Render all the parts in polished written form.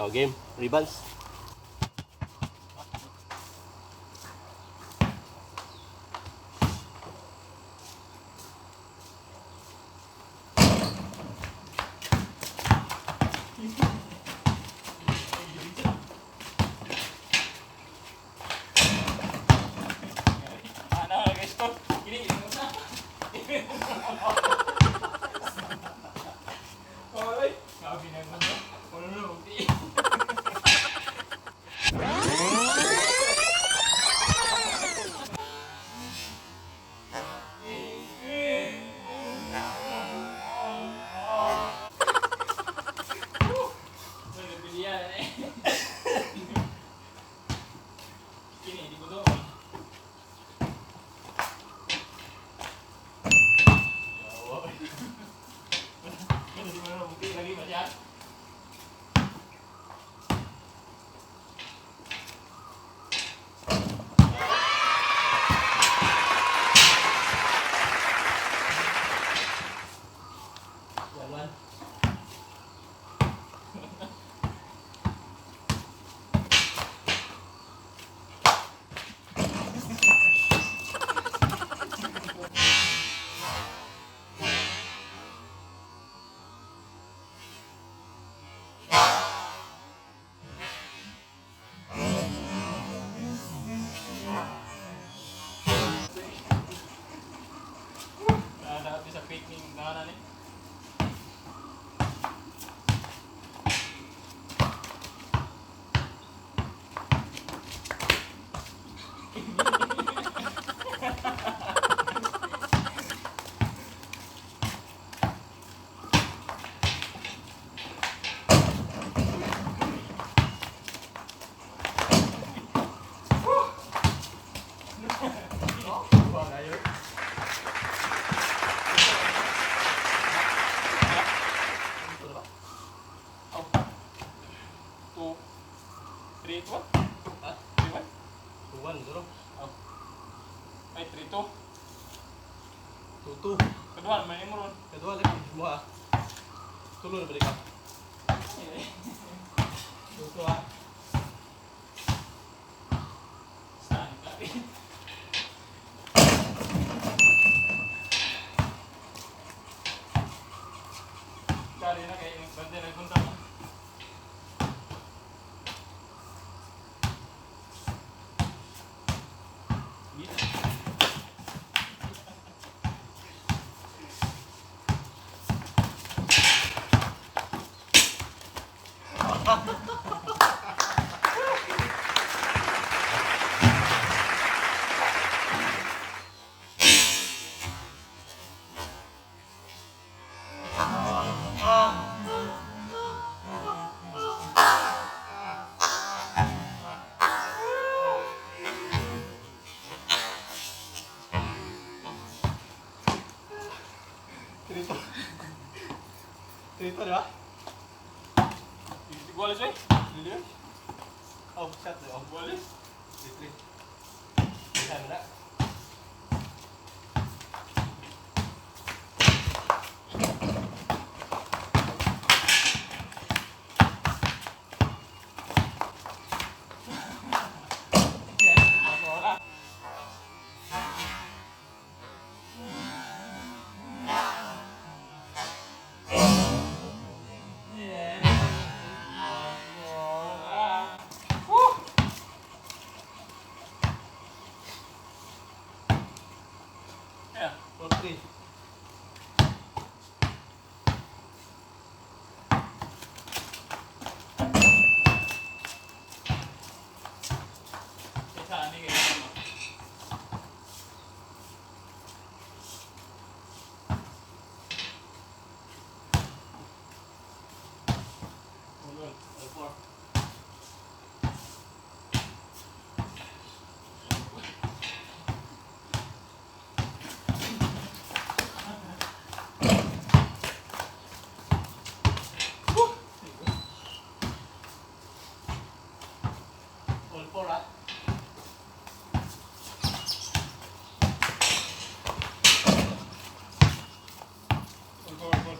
Oh, game. Ribbons. Ano, guys ko. Kini, ini na. Oy, sabi na naman. Ano na, magti. Eh. Kini, di ko doon. Ano, di mo na mabuti lagi ba siya? 1-1. Nahanap sa fake ning nana ni. Oh. 2, 3, 1? Ha? 3, 1? 2-1, zero. Oh. Ay, 3, 2. 2-2. Kedua, may mo ron. Kedua lagi semua. Ah. Tulo na balik ka. 2-2 ah. Saan ka? Kali na kayo, bante nagpunta mo. Dito. 3-2. 3-2, di ba? Goles eh? Dili. Oh, shot. Oh, Goles? 3-3. Bisa na. Woo! Yeah. 4-3. Isa, ano kayo? All, all four. All four ah. All four, all four.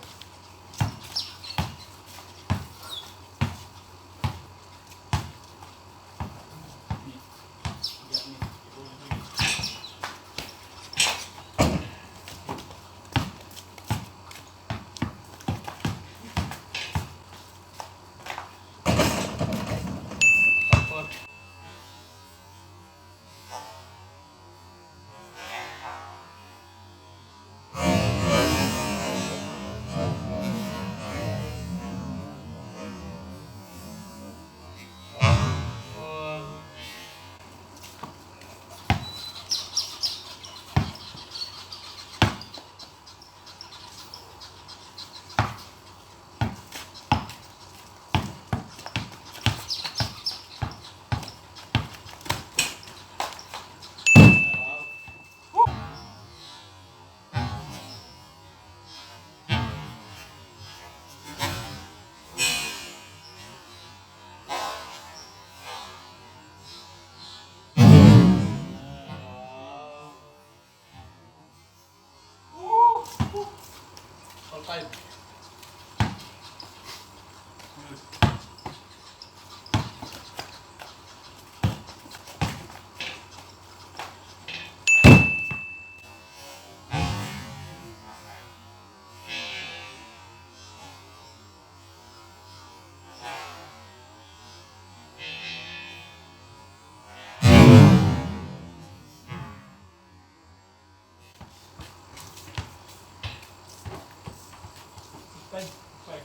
5. 5. 5.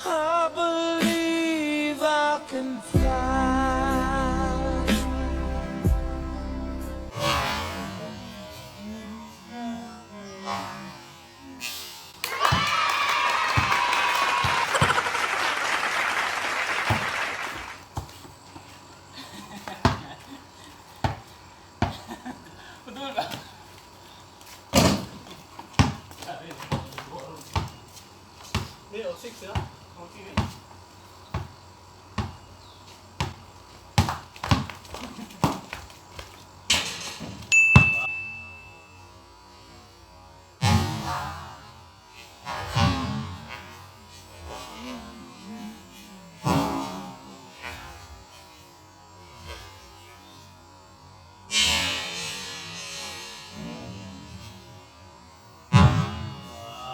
I believe I can fly. Betul ba? Hindi, oh, 6 ya. Okay.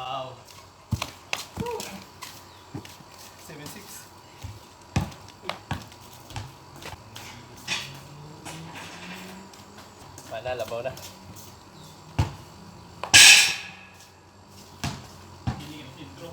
Wow. 7-6. Wala, labaw na. Hindi ka intro.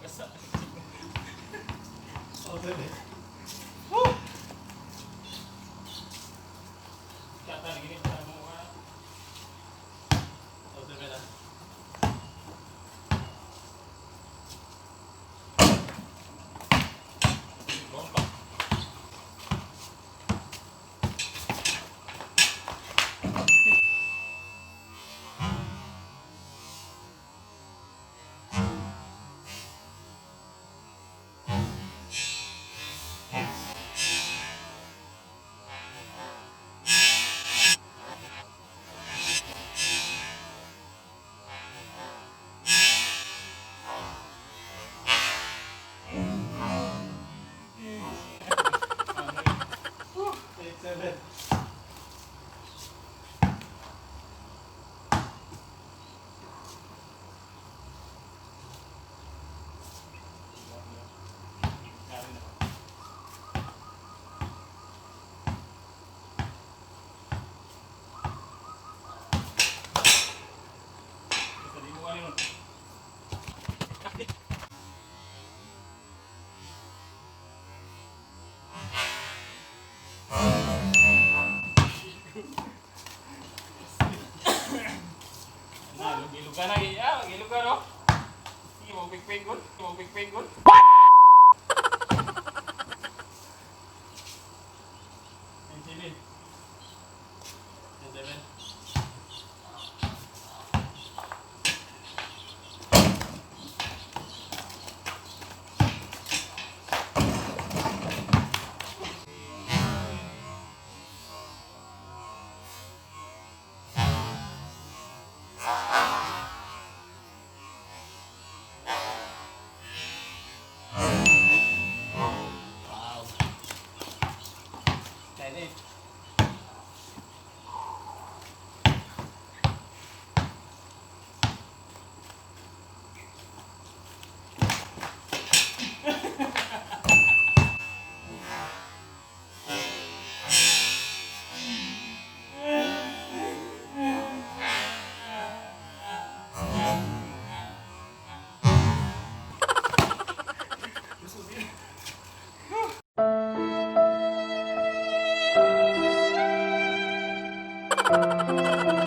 Basta. Oh, 7. Kata lagi ni sa mukha. Oh, 7 na. Bomba. 8, 7. Basta di mo kanino. Na, gilog ka na, ah, gilog ka no. Sige, mo pigpig gud, mo pigpig gud. Ang chili. 7. Fly.